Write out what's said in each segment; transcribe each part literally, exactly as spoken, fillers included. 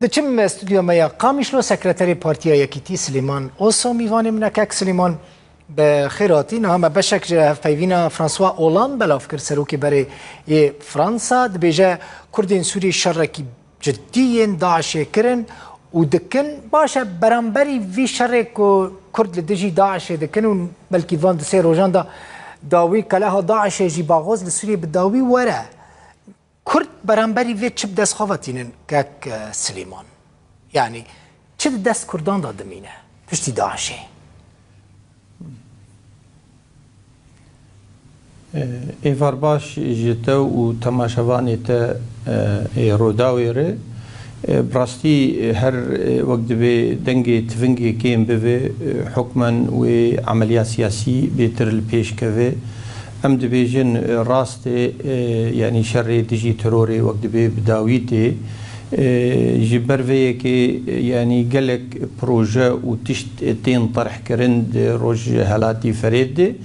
Diçim stûdyoya me ya Qamişlo, sekreterê Partiya Yekîtî Silêman Oso mîvanê min e. Kek Silêman, bi xêr hatî. Niha me beşek ji hevpeyvîna François Hollande belav kir, serokê berê yê Fransa. Dibêje, Kurdên Sûriyê şerekî cidî yên DAIŞê kirin û dikin. Baş e, beramberî vî şerê ku Kurd li dijî DAIŞê dikin û belkî van du sê rojan de dawî keleha DAIŞê jî baxoz li Sûriyê bi dawî were, Kurd beramberî vê çi bi dest xwe ve tînin, kek, e, Silêman? Yanî çi di dest Kurdan de dimîne piştî DAIŞê? Êvar baş ji te û temaşevanê te, e, ê Rûdawê re. E, bi rastî, e, her, e, wek divê dengê tivingê kêm bibe, e, hukmen wê emeliya siyasî bêtir li pêş keve. Em dibêjin, e, rast e, e, yanî şerê dijî terorê wek divê bi dawî tê. E, ji ber vê yekê, e, yanî gelek proje û tişt tên terhkirin di Rojhelatî Ferêt de.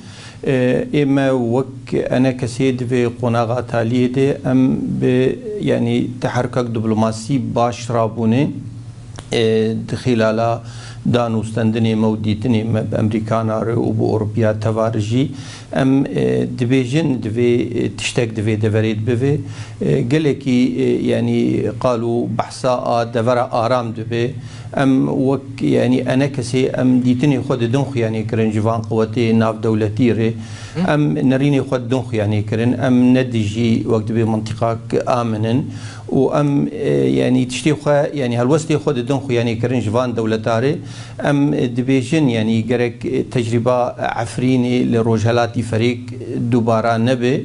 E, ê me wek enekesê divê qonaxa taliyê de em bi, yanî teherkek diplomasî baş rabûne, e, di xîlala danûstendinê me û dîtinê me bi Emerîkana re û bi Ewropiya teva re jî em, e, dibêjin divê, e, tiştek divê deverê de bive. E, gelekî, e, yanî qal û behsa a devera aram dibe. Em wek, yanî enekesê em dîtinê xwe didin xuyanê kirin ji van quwetê navdewletî re. Em nerînê xwe didin xuyanê kirin. Em ne dijî wek dibê mintîqak amin in û em, e, yanî tiştê xwe, yanî helwestê xwe didin xuyanê kirin ji van dewleta re. Em, e, dibêjin, yanî gerek, e, tecrîba Efrînê li Rojhelatî Ferêk dubara nebe.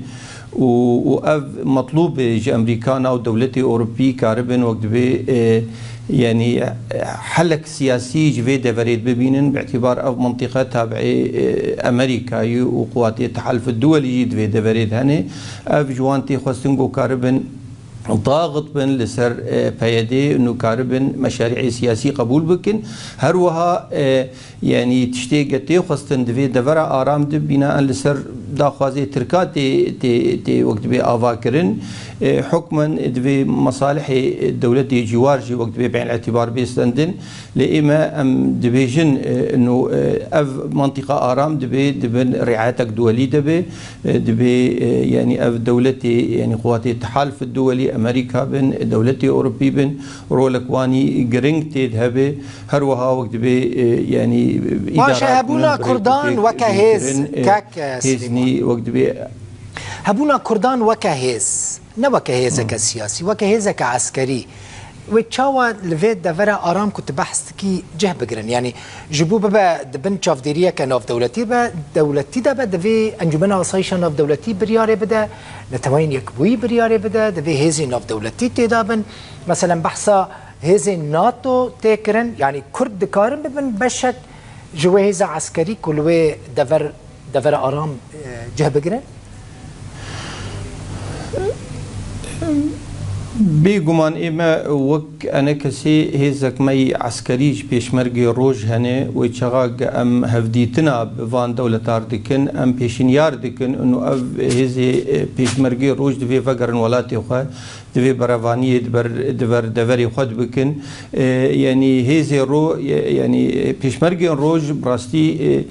û, û ev metlûb e ji Emerîkana û dewletê Ewropî karibin wek dibê, e, yanî, e, helek siyasî ji vê deverê de bibînin, bi îtîbar ev mintîqe tabiê, e, Emerîkayê û quwatê Tehalf Duwelî jî di vê deverê de hene. Ev ji wan tê xwestin ku karibin daxit bin li ser, e, P Y D û karibin meşarîê siyasî qebûl bikin. Her wiha, e, Yanî tiştê ge tê xwestin divê devera aram de bînaen li ser daxwazê Tirka tê, tê, tê wek dibê ava kirin. E, hukmen divê mesalihê dewletê cîwar jî wek dibê bên îtîbar bê stendin. Lê ê me em dibêjin, e, no, e, ev mintîqa aram dibê di bin riayetek duwelî de be. E, dibê, e, yanî ev dewletê, yanî quwatê Tehalf Duwelî, Emerîka bin, dewletê Ewropî bin, rolek wanî giring tê de hebe. Her wiha wek dibê, e, yanî Baş e, îdara hebûna Kurdan weke hêz, kirin, e, kek, e, hêz Silêman. Nî wek dibê. Hebûna Kurdan weke hêz, ne weke hêzeke Hmm. siyasî, weke hêzeke eskerî. Wê çawa li vê devera aram ku tu behs dikî cih bigirin? Yanî ji bo bibe di bin çavdêriyeke navdewletî be, dewletî de be, divê Encûmena Asayîşa Navdewletî biryarê bide, Neteweyên Yekbûyî biryarê bide, divê hêzên navdewletî tê de bin. Meselen behsa hêzên nato tê kirin, yanî Kurd dikarin bibin beşek ji wê hêza eskerî ku li wê dever, devera aram, e, cih bigirin? Bêguman ê me wek enekesê hêzek me yî eskerî ji pêşmergê roj hene wê çaxa ge em hevdîtina bi van dewletar dikin, em pêşinyar dikin û ev hêzê, e, pêşmergê roj divê vegerin welatê xwe. Divê berevaniyê di ber, di ber deverê xwe dibikin. E, yanî hêzê ro, e, yanî pêşmergên roj bi rastî, e,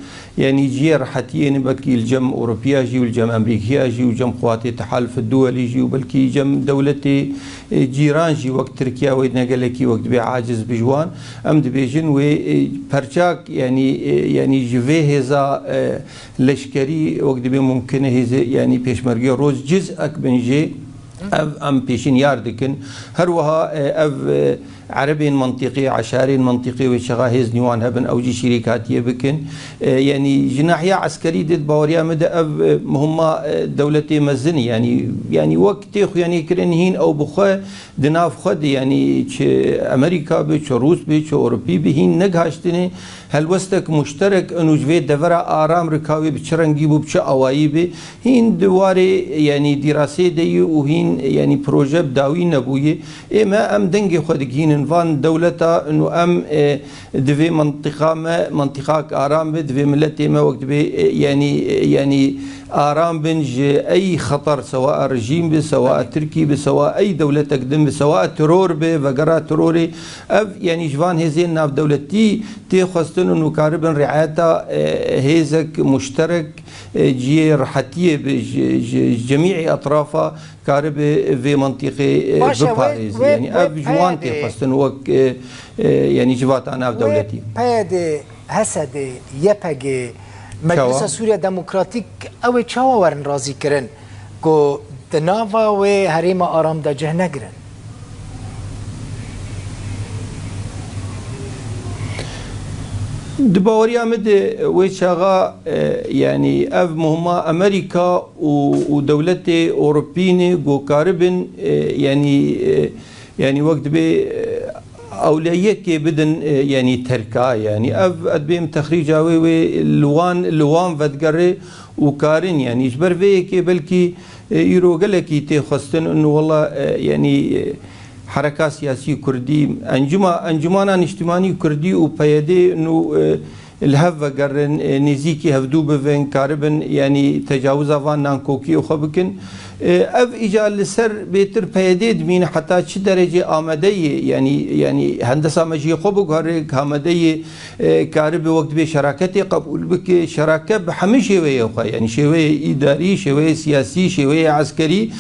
yanî cihê rehetiyê ne, belkî li cem Ewropiya jî û li cem Emerîkiya jî û cem quwatê Tehalf Duwelî jî û belkî cem dewletê, e, cîran jî wek Tirkiya wê ne gelekî wek dibê aciz bi ji wan. Em dibêjin wê, e, perçak, yanî, e, yanî ji vê hêza, e, leşkerî wek dibê mumkin e hêzê, yanî pêşmergê roj cizek bin jê. Ev em pêşinyar dikin. Her wiha, e, ev, e, erebên mintîqê, eşarên mintîqê wê çaxa hêz nîwan hebin, ew jî şirîkatiyê bikin. E, yanî ji nahiya eskerî de, di baweriya min de ev, e, muhima, e, dewletê mezin e. Yanî, yanî wek tê xuyanî kirin hîn ew bi xwe di nav xwe de, yanî çi Emerîka be, çi Rûs be, çi Ewropî be, hîn negihaştine helwestek muşterek û ji vê devera aram re ka wê bi çi rengî bû, bi çi awayî be. Hîn di warê, yanî dîrasê de yî û hîn yanî proje bi dawî nebûye. Ê me em dengê xwe digihînin van dewleta û em, e, divê mentiqa me, mentiqak aram be, divê miletê me wek dibê, e, yanî, e, yanî aram bin ji ey xeter, sewa rejîm be, sewa Tirkî be, sewa ey dewletek din be, sewa teror be, vegera terorê. Ev, yanî ji van hêzên navdewletî tê xwestin û karibin riayeta, e, hêzek muşterek, e, cihê rihetiyê bi ji, ji, ji cemî etrafa karibe vê mentiqê, e, Baş e, wê, biparêze. wê, Yanî wê ev ji wan peyedê tê xwestin wek, e, e, yanî civata navdewletî. Wê peyedê, H S D, Y P G, Meclisa Çawa? Sûriya Demokratîk, ew ê çawa werin razî kirin ku di nava wê herêma aram de cih negirin? Di baweriya min de wê çaxa, e, yanî ev muhima Amerîka û, û dewletê Ewropî ne ku karibin, e, yanî, e, yanî wek dibê, e, ewleyekê bidin, e, yanî terka, yanî ev ez dibêm texrîca wê, wê li wan, li wan vedigere û karin, yanî ji ber vê yekê belkî, e, îro gelekî tê xwestin û wela, e, yanî, e, hereka siyasî kurdî, encuma, encumana niştimanî kurdî û P Y D û, e, li hev vegerin, e, nêzîkî hevdû bibin, karibin, yanî tecawiza van nankokiyê xwe bikin. E, ev îcar li ser bêtir P Y D dimîne heta çi derecê amade ye, yanî, yanî hendesa me jê xwe biguhere, amade ye, e, karibe wek dibê şeraketê qebûl bike, şerake bi hemî şêweyê xwe, yanî şêweyê îdarî, şêweyê siyasî, şêweyê eskerî,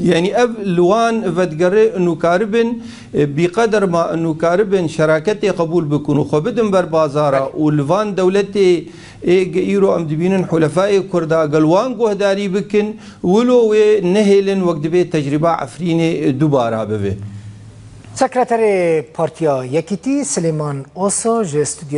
yanî ev li wan vedigere û karibin, e, bîqeder ma û karibin şeraketê qebûl bikin û xwe bidin ber bazara Belê. û li van dewletê ê ge îro em dibînin hulefayê Kurda gel wan guhdarî bikin, wilo wê nehêlin wek dibê tecrîba Efrînê dubara bibe. Sekreterê Partiya Yekîtî Silêman Oso ji stûdyo